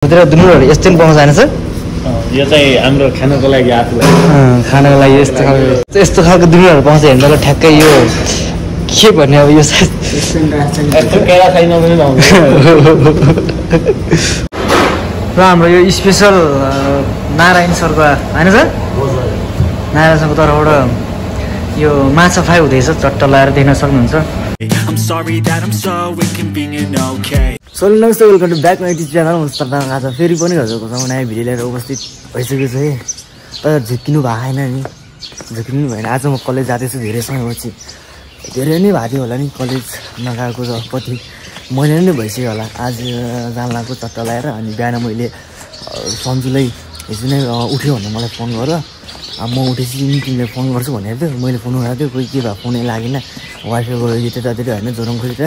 भित्र दुनुहरू यस्तै पाउँछ हैन सर? यो चाहिँ हाम्रो खानको लागि आफूलाई खानको लागि यस्तो खालको दुनुहरू पाउँछ हेर्नु ल ठ्याक्कै यो के भन्ने अब यो केरा छैन पनि पाउँछ। र हाम्रो यो स्पेसल नारायण सरको हैन सर? नारायण सरको तर्फबाट यो माछा फ्राई हुँदैछ, चट्ट लगाएर देख्न सक्नुहुन्छ। सो नमस्ते, welcome to back my YouTube channel. तपाईँ आज फेरि पनि हजुरको सामु नयाँ भिडियो लिएर उपस्थित भइसकेको छु है। तर झुक्किनु भएको छैन नि, झुक्किनु भएन। आज म कलेज जाँदैछु धेरै समयपछि, धेरै नै भएको थियो होला नि कलेज नगएको त कति महिना नै भइसक्यो होला। आज जान लाग्यो चट्ट लगाएर। अनि बिहान मैले सन्जुलाई हिजो नै उठ्यो भने मलाई फोन गर, म उठेपछि तिमीले फोन गर्छु भनेको थियो। मैले फोन उठाएको थियो, कोही के भयो फोनै लागेन, वाइफाई गयो यतातिर होइन जोरङ खोजेर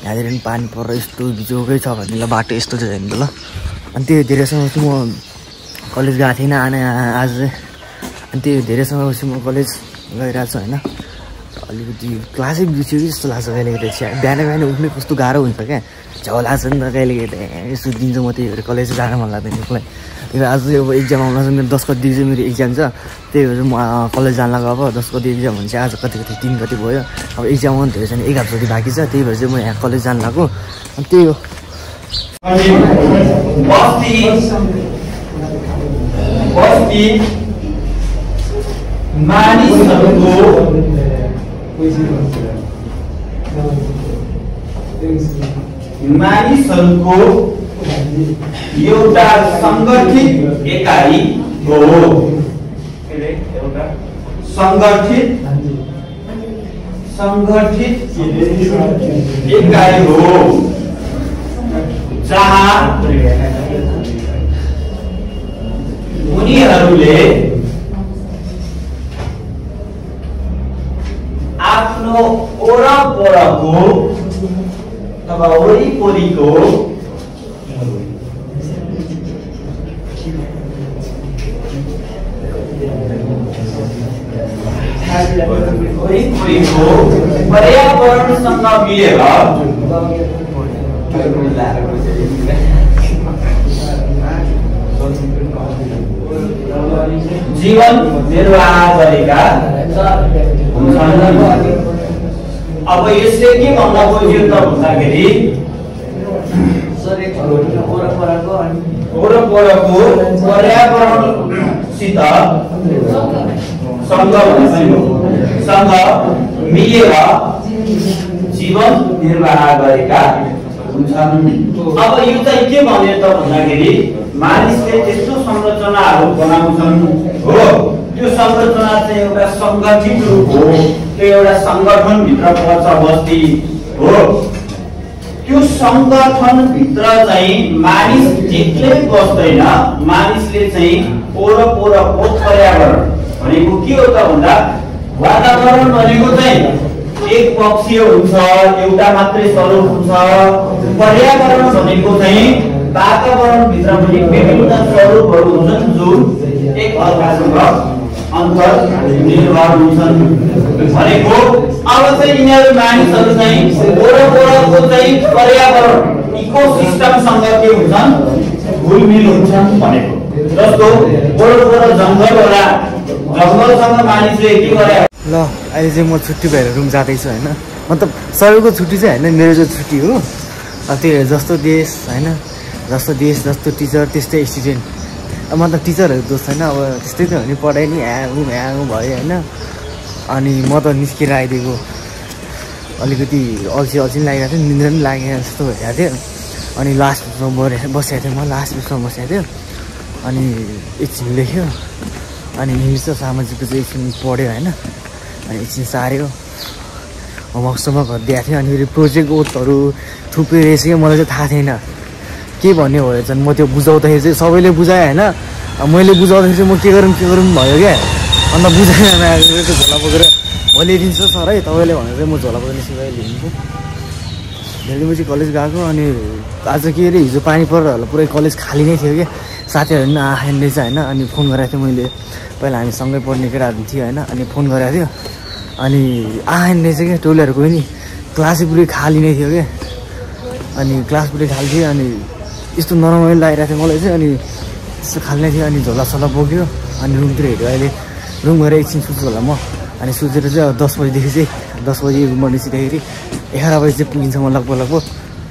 यहाँनिर पनि पानी परेर यस्तो बिजोकै छ भने ल बाटो यस्तो चाहिँ होइन ल। अनि त्यो धेरै समयपछि म कलेज गएको थिइनँ आज, अनि त्यो धेरै समयपछि म कलेज गइरहेको छु होइन। अलिकति क्लासै बिर्स्यो कि जस्तो लाग्छ कहिले कहिले। बिहान बिहान उठ्ने कस्तो गाह्रो हुन्छ क्या, झ्याउ लाग्छ नि त कहिले कहिले। यसो दिन्छु म त्यही भएर कलेज जान मन लाग्दैन एक्लै। त्यही आज अब इक्जाम आउन छ, मेरो 10 गतिदेखि चाहिँ मेरो इक्जाम छ। त्यही भएर म कलेज जान लाग्यो। अब 10 गति इक्जाम भने चाहिँ आज कति 3 गति भयो। अब इक्जाम आउनु धेरै छैन, 1 हप्ता जति बाँकी छ। त्यही भएर चाहिँ म यहाँ कलेज जान लाग्यो। अनि त्यही हो। मानिसहरूको एउटा सङ्गठित एकाइ हो। सङ्गठित एकाइ हो जहाँ उनीहरूले आफ्नो वरपरको अथवा वरिपरिको पर्यावरणसँग मिलेर जीवन निर्वाह गरेका हुन्छन्। अब यसले के भन्दा खोज्यो त भन्दाखेरि वरपरको पर्यावरणसित सँग मिलेर जीवन निर्वाह गरेका हुन्छन्। अब यो चाहिँ के भन्यो त भन्दाखेरि मानिसले त्यस्तो संरचनाहरू बनाउँछन् हो, त्यो संरचना चाहिँ एउटा सङ्गठित रूप हो, त्यो एउटा सङ्गठनभित्र पर्छ बस्ती हो। त्यो सङ्गठनभित्र चाहिँ मानिस एक्लै बस्दैन, मानिसले चाहिँ वरपरको पर्यावरण भनेको के हो त भन्दा वातावरण भनेको चाहिँ एक पक्षीय हुन्छ, एउटा मात्रै स्वरूप हुन्छ। पर्यावरण भनेको चाहिँ वातावरणभित्र पनि विभिन्न स्वरूपहरू हुन्छन् जुन एक अर्कासँग अन्तर्निर्भर हुन्छन् भनेको। अब चाहिँ यिनीहरू मानिसहरू चाहिँ वरपरको चाहिँ पर्यावरण इकोसिस्टमसँग के हुन्छन्, घुलमिल हुन्छन् भनेको। जस्तो वरपर जङ्गल होला, जङ्गलसँग मानिसले के गरे। ल अहिले चाहिँ म छुट्टी भएर रुम जाँदैछु होइन। मतलब सबैको छुट्टी चाहिँ होइन, मेरो चाहिँ छुट्टी हो। त्यही जस्तो देश होइन, जस्तो देश जस्तो टिचर त्यस्तै स्टुडेन्ट। मतलब टिचरहरू दोष छैन, अब त्यस्तै त हो नि, पढाइ नि ह्याङु भयो होइन। अनि म त निस्केर आइदिएको, अलिकति अल्छी लागिरहेको थियो, निन्द्रा पनि लागेको जस्तो भइरहेको थियो। अनि लास्ट बेन्चमा बसेको थिएँ, म लास्ट बेन्चमा बसेको थियो। अनि एकछिन लेख्यो, अनि इङ्ग्लिस र सामाजिकको चाहिँ एकछिन पढ्यो होइन। अनि एकछिन सार्यो, होमवर्कसम्म दिएको थियो। अनि फेरि प्रोजेक्ट ओतहरू थुप्रै रहेछ कि मलाई चाहिँ थाहा थिएन के भन्ने भयो। चाहिँ म त्यो बुझाउँदाखेरि चाहिँ सबैले बुझाएँ होइन, मैले बुझाउँदाखेरि चाहिँ म के गरौँ भयो क्या। अन्त बुझाएन आएको झोला बोकेर भोलि दिन्छ सर है तपाईँले भनेर चाहिँ म झोला बोकेर निस्केर लिन्छु। धेरै दिनपछि कलेज गएको। अनि आज के अरे हिजो पानी परेर होला, पुरै कलेज खाली नै थियो क्या। साथीहरू पनि आएन रहेछ होइन। अनि फोन गरेको थियो मैले, पहिला हामी सँगै पढ्ने केटाहरू थियो होइन। अनि फोन गरेको थियो, अनि आएन रहेछ क्या टोलहरूको पनि। क्लासै पुरै खाली नै थियो क्या। अनि क्लास पुरै खाली थियो। अनि यस्तो नरमाइलो लागिरहेको थियो मलाई चाहिँ। अनि यस्तो खाल्ने थियो अनि झोलासोला बोक्यो अनि रुमतिर हेऱ्यो। अहिले रुम गएर एकछिन सुत्छु होला म। अनि सुतेर चाहिँ अब 10 बजीदेखि चाहिँ 10 बजी रुममा निस्किँदाखेरि 11 बजी चाहिँ पुगिन्छ म लगभग।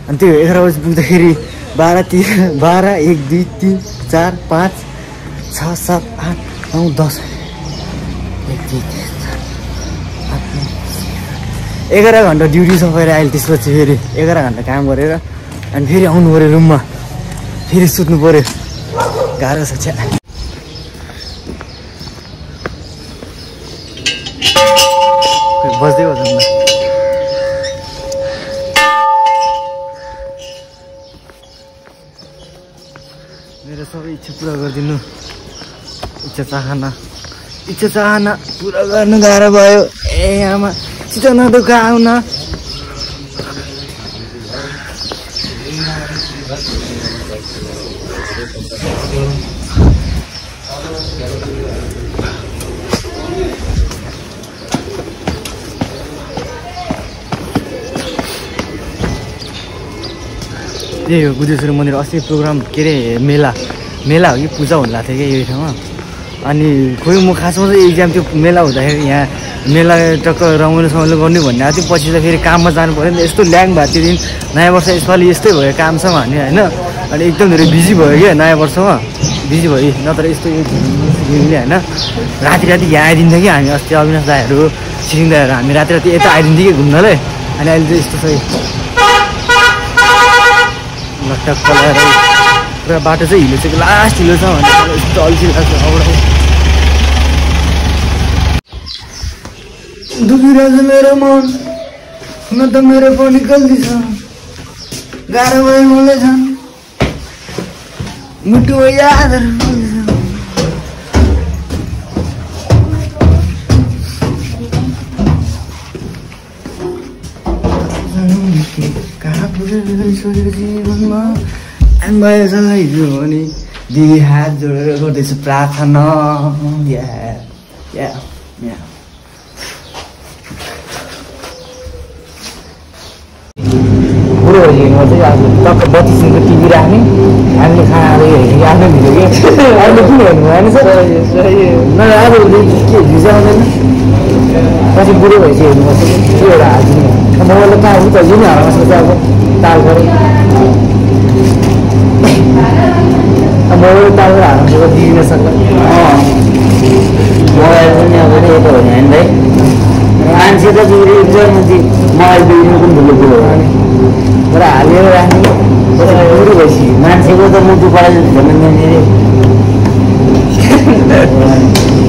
अनि त्यो 11 बजी पुग्दाखेरि 12, 1, 2, 3, 4, 5, 6, 7, 8, 9, 10, 11 घन्टा ड्युटी सकेर अहिले त्यसपछि फेरि 11 घन्टा काम गरेर अनि फेरि आउनु पऱ्यो रुममा, फेरि सुत्नु पऱ्यो। गाह्रो छ छ्या। बस्दै हो झन् मेरो सबै इच्छा पुरा गरिदिनु। इच्छा चाहना पुरा गर्नु गाह्रो भयो। ए आमा चित्त नदुख आउन। त्यही हो बुद्धेश्वर मन्दिर। अस्ति प्रोग्राम के अरे मेला हो कि पूजा हुन लाग्थ्यो क्या यही ठाउँमा। अनि खोइ म खासमा चाहिँ इक्जाम त्यो मेला हुँदाखेरि यहाँ मेला टक्क रमाइलो गर्नु भन्ने आएको थियो। पछि त फेरि काममा जानु पऱ्यो नि त। यस्तो ल्याङ भएको त्यो दिन नयाँ वर्ष यसपालि यस्तै भयो कामसँग भने होइन। अनि एकदम धेरै बिजी भयो क्या नयाँ वर्षमा, बिजी भयो। नत्र यस्तो होइन राति यहाँ आइदिन्थ्यो कि हामी। अस्ति अविनाश दाईहरू छिरिङ दाईहरू हामी राति यता आइदिन्थ्यो कि घुम्नलाई। अनि अहिले चाहिँ यस्तो छ लट्टक्क लगाएर पुरा बाटो चाहिँ हिलो चाहिँ लास्ट हिलो छ भने यस्तो अल्छी लाग्छ। दुखिरहेछ मेरो मन, न त मेरो पनि गल्ती छ। गाह्रो भयो मलाई झन् मुटु यादहरू कहाँ पुगेको जीवनमा भएछ हिजो भने दिदी हात जोडेर गर्दैछु प्रार्थना। बुढो भइसकेमा चाहिँ अब टक्क 32 इन्चको टिभी राख्ने, हामीले खाना हेरेको आफ्नै भिडियो कि अहिले किन हेर्नु भएन सर? न अब के भिजा आउँदैन पछि बुढो भएपछि हेर्नुपर्छ त्यो एउटा हाल्दिनु। मोबाइल त कहाँ हुन्छ यो नि हाल्न सक्छ अब ताल पऱ्यो। मोबाइल ताल हाल्न सक्छ दिदिन सक्छ। मोबाइल पनि अब यता हो नि भाइ। मान्छे त मोबाइल बिग्रिनु पनि ठुलो कुरो हो। तर हालेर राख्ने बुढो भएपछि मान्छेको त मुटु पढाइ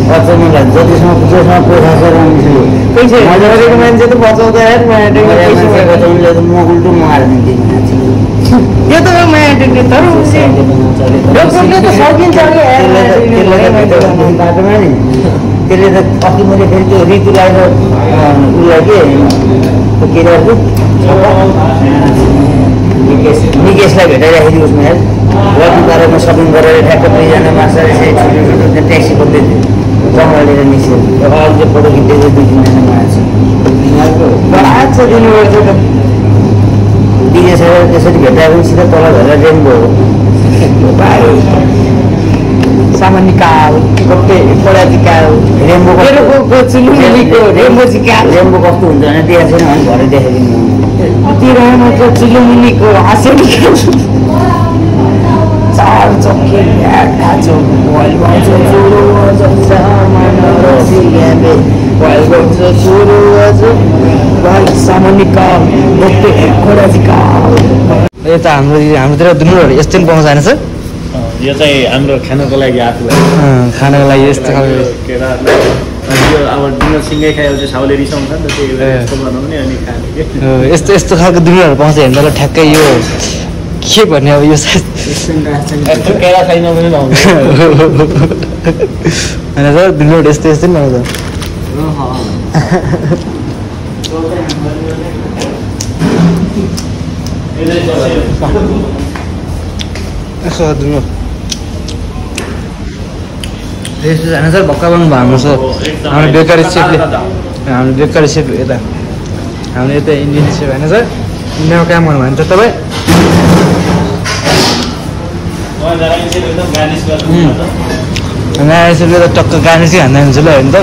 अचम्म लाग्छ। जतिसम्म पैसा छ मान्छेको मान्छे त बचाउँदा बचाउनुले त म उल्टो मार दिन्थेँ मान्छे। यो त माया टेक्ने तर बाटोमा नि त्यसले त अस्ति मैले फेरि त्यो ऋतुलाई उसलाई के अरे निकेशलाई भेटाइराखेको थिएँ उसमा वाकिङ गरेर सपिङ गरेर ठ्याक्क 2जना माछा छुट्यो ट्याक्सी खोज्दै थियो। जङ्गल लिएर निस्क्यो अझै फोटो खिच्दै थियो 2-3जना मान्छे बढाएको छ दिनुपर्छ त। दिनेसर त्यसरी भेटाएको पनि सिधा तल झरेर रेम्बो हो सामान्य काल कप्टे पढाधिकार रेम्बो कस्तो हुन्छ भने देखाएको छैन भने भरे देखाइदिनु। मात्र चिलुमुनीको हाँस्यो चार चक्के यता हाम्रोतिर दुनुहरू यस्तै पनि पाउँछ होइन सर? यो चाहिँ हाम्रो खानको लागि आफूलाई खानको लागि यस्तो यो अब डिनर सँगै खायो भने साउले रिसाउँछ नि त त्यही यस्तो बनाउने अनि खाने के यस्तो खालको दुनियाँहरू पाउँछ हेर्दा ठ्याक्कै यो के भन्ने अब यो यस्तो केरा खाइ नभने लाउँछ होइन सर दुनियाँहरू यस्तो नि लाउँछ। यसो दुनु यस्तो होइन सर भक्का बनाउनु भयो हाम्रो सर। हाम्रो बेकारी सेफ यता हाम्रो यता इन्डियन सेफ होइन सर? इन्डियामा काम गर्नु भयो भने त तपाईँ मजा यसरी एकदम गार्निस गर्नु नयाँ यसले त टक्क गार्निसै हान्दै हुन्छ ल हेर्नु त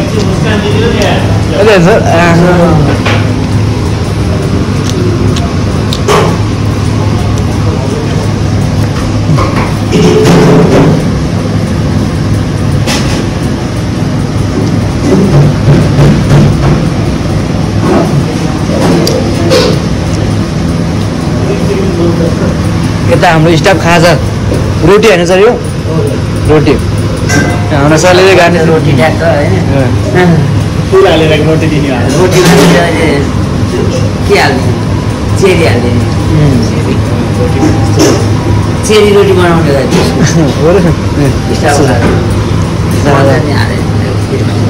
यता हाम्रो स्टाफ खाजा रोटी होइन सर यो रोटी हाम्रो सरले चाहिँ गार्निस रोटी ट्याक्छ होइन फुल हालेर रोटी दिने रोटीमा के हाल्ने चेरी हाल्ने चेरी रोटी बनाउने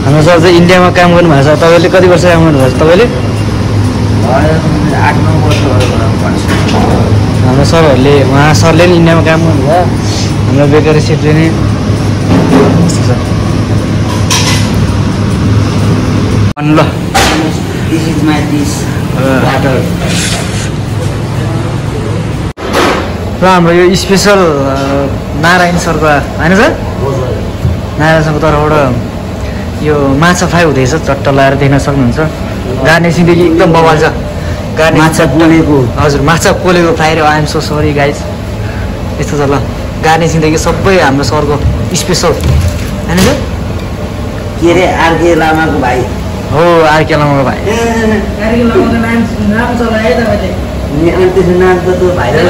हाम्रो सर चाहिँ इन्डियामा काम गर्नुभएको छ तपाईँले कति वर्ष काम गर्नुभएको छ तपाईँले 8-9 वर्षहरू हाम्रो सरहरूले उहाँ सरले नि इन्डियामा काम गर्नुभयो हाम्रो बेकारी सेटले नै ल This is my dish, butter. र हाम्रो यो स्पेसल नारायण सरको होइन सर नारायण सरको तर्फबाट यो माछा फ्राई हुँदैछ चट्ट लगाएर देख्न सक्नुहुन्छ गार्निसिङदेखि एकदम बवाल छ माछा पोलेको हजुर माछा पोलेको फ्राई र आइएम सो सरी गाइज यस्तो छ ल गार्निसिङदेखि सबै हाम्रो सरको स्पेसल होइन सर के अरे आरके लामाको भाइ हो आरके लामाको भाइ त्यसको नाम त भाइरल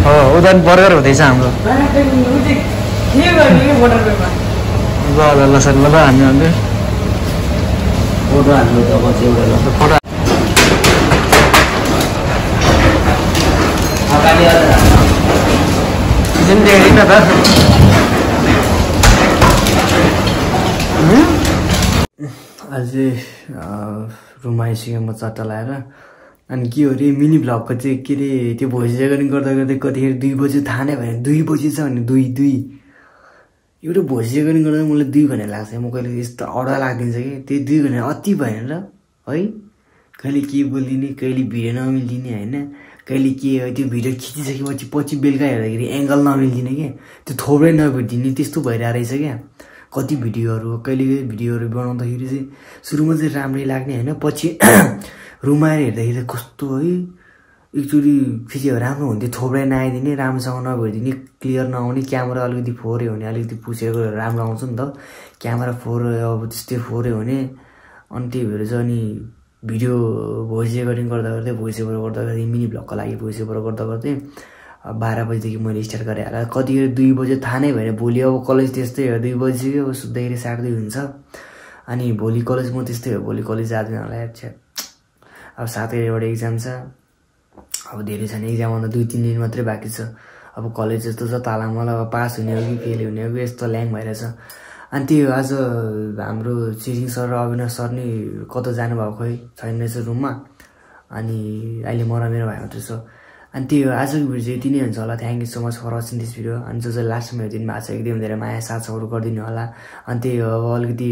हो उदन बर्गर हुँदैछ हाम्रो ल ल सर ल हामी अन्त फोटो हाल्नु त पछि एउटा फोटो देख्दैन त अझै रुममा आइसक्यो म चट्टा लगाएर अनि के हो अरे मिनी भ्लगको चाहिँ के अरे त्यो भोइस रेकर्डिङ गर्दा गर्दै कतिखेर 2 बजी थाहा नै भएन 2 बजी छ भने 2 एउटा भोइस रेकर्डिङ गर्दा मलाई 2 घन्टा लाग्छ म कहिले यस्तो अडा लाग्दिन्छ कि त्यो 2 घन्टा अति भएन र है कहिले के बोलिदिने कहिले भिडियो नमिलिदिने होइन कहिले के त्यो भिडियो खिचिसकेपछि पछि बेलुका हेर्दाखेरि एङ्गल नमिलिदिने क्या त्यो थोरै नभेटिदिने त्यस्तो भइरहेको रहेछ क्या कति भिडियोहरू कहिले भिडियोहरू बनाउँदाखेरि चाहिँ सुरुमा चाहिँ राम्रै लाग्ने होइन पछि रुममा आएर हेर्दाखेरि कस्तो है एकचोटि खिच्यो राम्रो हुन्थ्यो थोप्रै नआइदिने राम्रोसँग नभइदिने क्लियर नआउने क्यामेरा अलिकति फोहोऱ्यो भने अलिकति पुछेको राम्रो आउँछ नि त क्यामेरा फोहोऱ्यो अब त्यस्तै फोहोऱ्यो भने अनि त्यही भएर चाहिँ अनि भिडियो भोइस रेकर्डिङ गर्दा गर्दै भोइस ओभर गर्दा गर्दै मिनी भ्लगको लागि भोइस ओभर गर्दा गर्दै 12 बजीदेखि मैले स्टार्ट गरेँ होला कतिखेर 2 बजे थाहा नै भएन भोलि अब कलेज त्यस्तै हो 2 बजीसक्यो अब सुत्दाखेरि 2:30 हुन्छ अनि भोलि कलेज म त्यस्तै हो भोलि कलेज जाँदैन होला अब 7 गतेबाट एक्जाम छ अब धेरै छैन एक्जाम आउन 2-3 दिन मात्रै बाँकी छ अब कलेज जस्तो छ तालामाला अब पास हुने हो कि फेल हुने हो कि यस्तो ल्याङ भइरहेछ अनि त्यो आज हाम्रो चिरिङ सर र अविनाश सर नि कता जानुभएको खोइ छैन रहेछ रुममा अनि अहिले म र मेरो भाइ मात्रै छ अनि त्यो आजको भिडियो चाहिँ यति नै हुन्छ होला thank you so much for watching this video अनि जो चाहिँ लास्टमा हेरिदिनु भएको छ एकदम धेरै माया साथ सपोर्ट गरिदिनु होला अनि त्यही अब अलिकति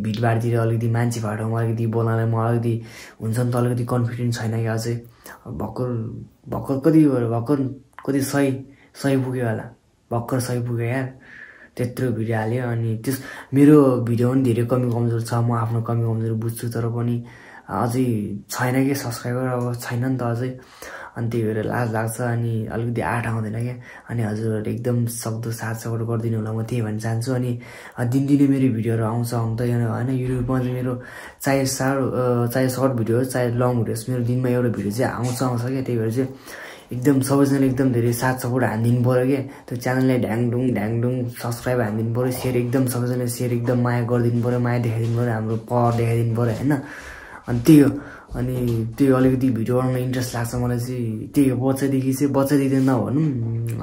भिडभाडतिर अलिकति मान्छे भाडामा अलिकति बोल्नलाई म अलिकति हुन्छ नि त अलिकति कन्फिडेन्ट छैन कि अझै भर्खर कति 100 पुग्यो होला भर्खर 100 पुग्यो यार त्यत्रो भिडियो हाल्यो अनि त्यस मेरो भिडियो पनि धेरै कमी कमजोर छ म आफ्नो कमी कमजोर बुझ्छु तर पनि अझै छैन कि सब्सक्राइबर अब छैन नि त अझै अनि त्यही भएर लाज लाग्छ अनि अलिकति आँट आउँदैन क्या अनि हजुरहरूले एकदम सक्दो साथ सपोर्ट गरिदिनु होला म त्यही भन्न चाहन्छु अनि दिनदिनै मेरो भिडियोहरू आउँछ होइन युट्युबमा चाहिँ मेरो चाहे सर्ट भिडियो होस् चाहे लङ भिडियो होस् मेरो दिनमा एउटा भिडियो चाहिँ आउँछ क्या त्यही भएर चाहिँ एकदम सबैजनाले एकदम धेरै साथ सपोर्ट हानिदिनु पऱ्यो क्या त्यो च्यानललाई ढ्याङडुङ सब्सक्राइब हानिदिनु पऱ्यो सेयर एकदम सबैजनाले सेयर एकदम माया गरिदिनु पऱ्यो माया देखाइदिनु पऱ्यो हाम्रो पावर देखाइदिनु पऱ्यो होइन अनि त्यही हो अनि त्यो अलिकति भिडियो बनाउन इन्ट्रेस्ट लाग्छ मलाई चाहिँ त्यही हो बच्चादेखि नभनौँ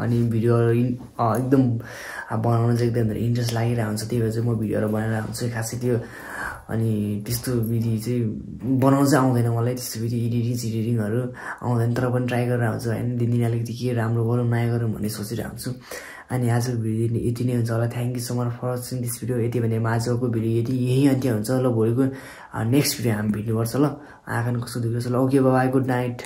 अनि भिडियोहरू एकदम बनाउन चाहिँ एकदम धेरै इन्ट्रेस्ट लागिरहेको हुन्छ त्यही भएर चाहिँ म भिडियोहरू बनाइरहेको हुन्छु खासै त्यो अनि त्यस्तो विधि चाहिँ बनाउन चाहिँ आउँदैन मलाई त्यस्तो विधि एडिटिङहरू आउँदैन तर पनि ट्राई गरेर हुन्छु होइन दिनदिन अलिकति के राम्रो गरौँ नयाँ गरौँ भन्ने सोचिरहेको हुन्छु अनि आजको भिडियो यति नै हुन्छ होला thank you so much for watching this video यति भने आजको भिडियो यही अन्त्य हुन्छ ल भोलिको नेक्स्ट भिडियो हामी भेट्नुपर्छ ल आँखा कस्तो दुख्छ ल ओके बाई गुड नाइट